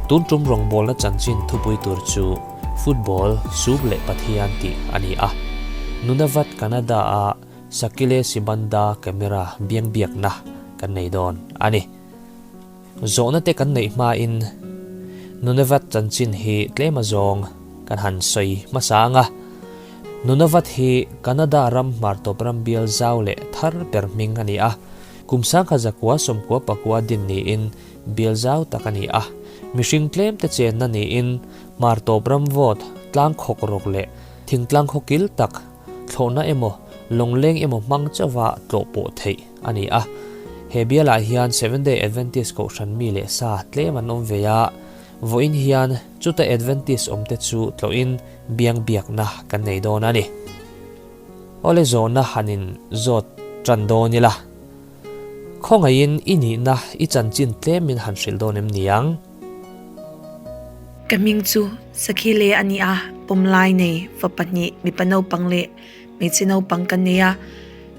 Tun tum rawngbawlna chanchin thupui tur chu Football, Soup leh Pathian tih a ni a. Nunavut Canada-a Sakile Sibanda camera biangbiakna kan nei dawn a ni. Zawhna te kan neih hmain Nunavut chanchin hi tlem azawng kan han sawi hmasa ang a. Nunavut hi Canada ram hmartawp ram bial zau leh thar ber hming a ni a. Kum 1999 din niin bial zau tak a ni a. Mihring tlem te chenna niin hmartawp ram vawt tlang khawk rawk leh thingtlang khaw kil tak thlawhna emaw lawngleng emaw hmang chauha tlawh pawh theih a ni a. He bialah hian Seventh Day Adventist kohhran mi leh sa tlem an awm ve a, vawiin hian chuta Adventist awmte chu tlawhin biang biakna kan nei dawn a ni. Awle zawhna han in zawt tan dawn ila, khawngaihin i nihna i chanchin tlem min han hrilh dawn em niang? Ka hming chu Sakhile a ni a, pawmlai nei fa pahnih mipa naupang leh hmeichhe naupang ka nei a.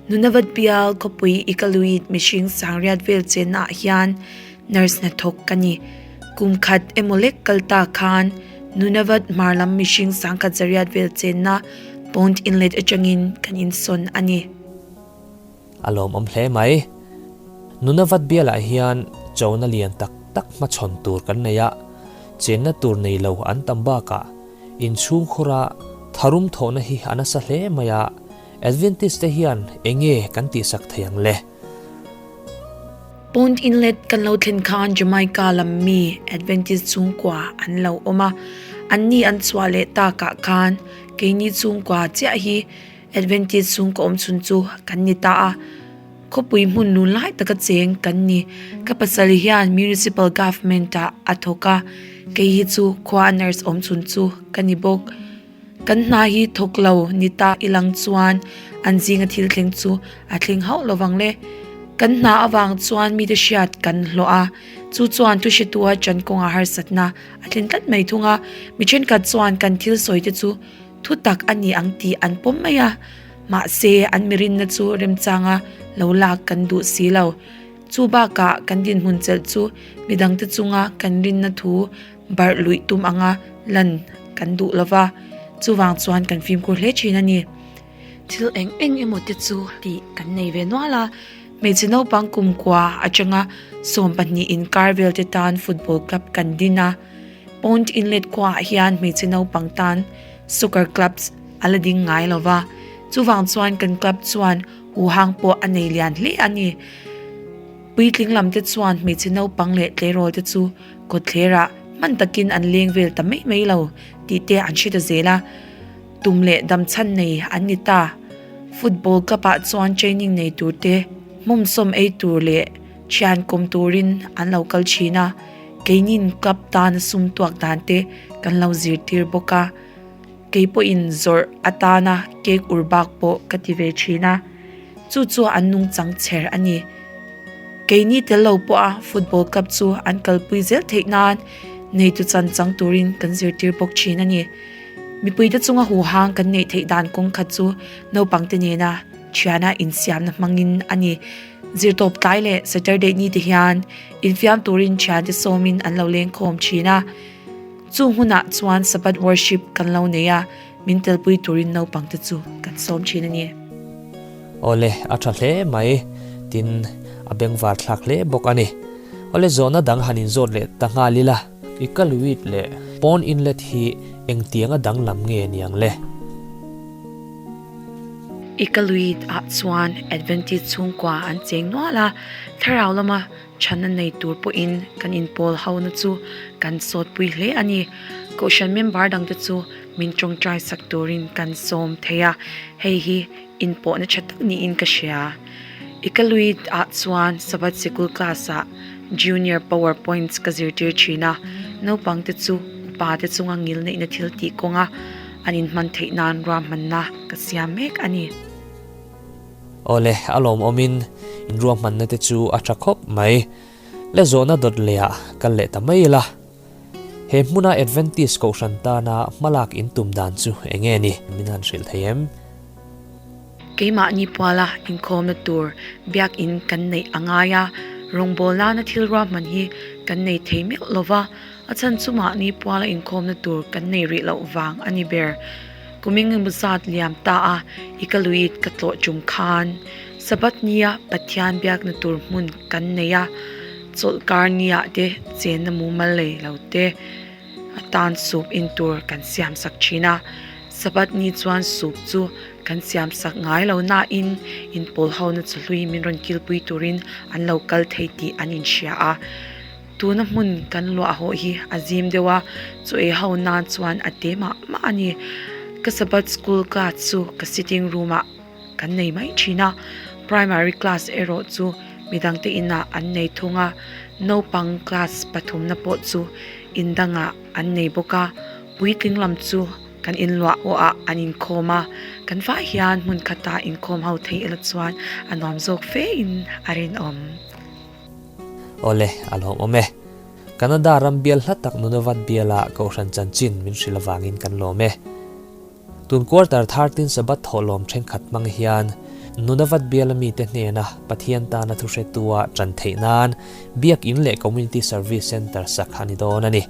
Nunavut bial khawpui Iqaluit mihring sangriat vel chennaah hian nurse hnathawk ka ni. Kum khat emaw lek kal ta khan Nunavut hmar lam mihring sangkhat zariat vel chenna Pond Inlet atangin kan insawn a ni. A lawmawm hle mai. Nunavut bialah hian chona lian tak tak hmachhawn tur kan nei a, chenna tur nei lo an tam bakah inchhungkhura tharum thawhna hi a nasa hle mai a, Adventist te hian enge kan tihsak thei ang le? Pond Inlet kan lo thlen khan Jamaica lam mi Adventist chhungkua an lo awm a, anni an chhuah leh takah khan keini chhungkua chiah hi Adventist chhungkaw awm chhun chu kan ni ta a. Khawpui hmun lun lai taka cheng kan ni. Ka pasal hian Municipal Government ah a thawk a, kei hi chu khua nurse awm chhun chu ka ni bawk. Kan hna hi thawk lo ni ta i lang chuan an zinga thil thleng chu a thleng hauh lo vang le. Kan hna avang chuan mite hriat kan hlawh a, chu chuan thu hretua ṭan kawngah harsatna a thlen tlat mai thung a. Mi ṭhenkhat chuan kan thil sawi te chu thu tak a ni ang tih an pawm mai a, mahse an mirinna chu remchanga lo lak kan duh si lo. Chu bakah kan dinhmun chelh chu midangte chunga kan rinna thu Barh luih tum anga lan kan duh lo va, chuvang chuan kan fimkhur hle thin a ni. Thil eng eng emaw te chu tih kan nei ve nual a, hmeichhe naupang kumkua atanga 12 inkar vel te tan football club kan din a, Pond Inlet khuaah hian hmeichhe naupang tan soccer clubs a la ding ngai lo va, chuvang chuan kan club chuan huhang pawh a nei lian hle a ni. Puitling lam te chuan hmeichhe naupang leh tleirawl te chu Kawtthlerah hman takin an leng vel ta mai mai lo tih te an hre ta zel a, tum leh damchhan nei an ni ta. Football club ah chuan training nei tur te, hmawmsawm ei tur leh thian kawm turin an lo kal thin a, keinin club tana sum tuak dan te kan lo zirtir bawk a, kei pawhin zawrh atana cake ur bak pawh ka ti ve thin a. Chu chu an nungchang chher a ni. Keini tel lo pawha football club chu an kalpui zel theih nan neitu chan chang turin kan zirtir bawk thin a ni. Mipuite chunga huhang kan neih theih dan kawng khat chu naupangte nena thiana insiamna hmangin a ni. Zirtawp tlai leh Saturday ni te hian infiam turin thiante sawmin an lo lengkhawm thin a. Chung hunah chuan Sabbath worship kan lo nei a. Min telpui turin naupangte chu kan sawm thin a ni. Awle, a tha hle mai, tin a bengvar thlak hle bawk a ni. Awle, zawhna dang han inzawt leh ta nghal ila. Iqaluit leh Pond Inlet hi engtianga danglam nge niang le? Iqaluit ah chuan Adventist chhungkua an cheng nual a, thlarau lama Chhanna nei tur pawhin kan inpawl hona chu kan sawtpui hle a ni. Kohhran member dangte chu min tawngtai sak turin kan sawm thei a, hei hi inpawhna tha tak niin ka hria. Iqaluit ah chuan Sabbath Sikul class ah Junior Power Points ka zirtir thin a, naupangte chu upa te chunga ngil neihna thil tih kawnga an inhman theih nan ruahmanna ka siam mek a ni. Awle, a lawmawmin in ruahmanna te chu a tha khawp mai. Le zawhna dawt lehah kal leh ta mai ila. He hmuna Adventist Kohhran tana hmalak in tum dan chu eng nge ni? Min han hrilh thei em? Keimahni puala inkhawmna tur biakin kan neih a ngai a, rawngbawlnana thil ruahman hi kan nei thei meuh lo va. A chhan chu mahni puala inkhawmna tur kan nei rih loh vang a ni ber. Kum engemaw zat liam ta a, i ka luit ka tlawh tum khan Sabbath nia Pathian biakna tur hmun kan nei a, chawlhkar niah te chenna mumal lei lo te atan soup in tur kan siam sak thin a. Sabbath ni chuan soup chu kan siam sak ngai lo nain inpawl hona chu hlui min rawn kilpui turin an lo kal thei tih an inhria a. Tuna hmun kan luah hawh hi a zim deuh a, chu ei ho nan chuan a te mah mah a ni. Ka Sabbath school class chu ka sitting room ah kan nei mai thin a, primary class erawh chu midangte inah an nei thung a, naupang class pathumna pawh chu in dangah an nei bawk a, puitling lam chu kan inluah awhah an inkhawm a, kan fah hian hmun khatah inkhawm ho thei ila chuan a nuam zawk fe in a rinawm. Awle, a lawmawm e. Canada ram bial hla tak Nunavut biala Kohhran chanchin min hrilh avangin kan lawm e. Tun quarter 13 Sabbath thawhlawm thenkhat hmang hian Nunavut biala mite hnena Pathian tana thuhretua tan theih nan Biak In leh Community Service Centre sak a ni dawn a ni.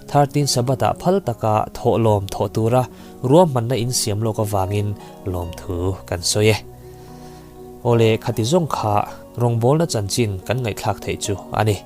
13 Sabbath-ah phal taka thawhlawm thawh tura ruahmanna insiam lawk avangin lawmthu kan sawi e. Awle, khati zawng kha rawngbawlna chanchin kan ngaihthlak theih chu a ni.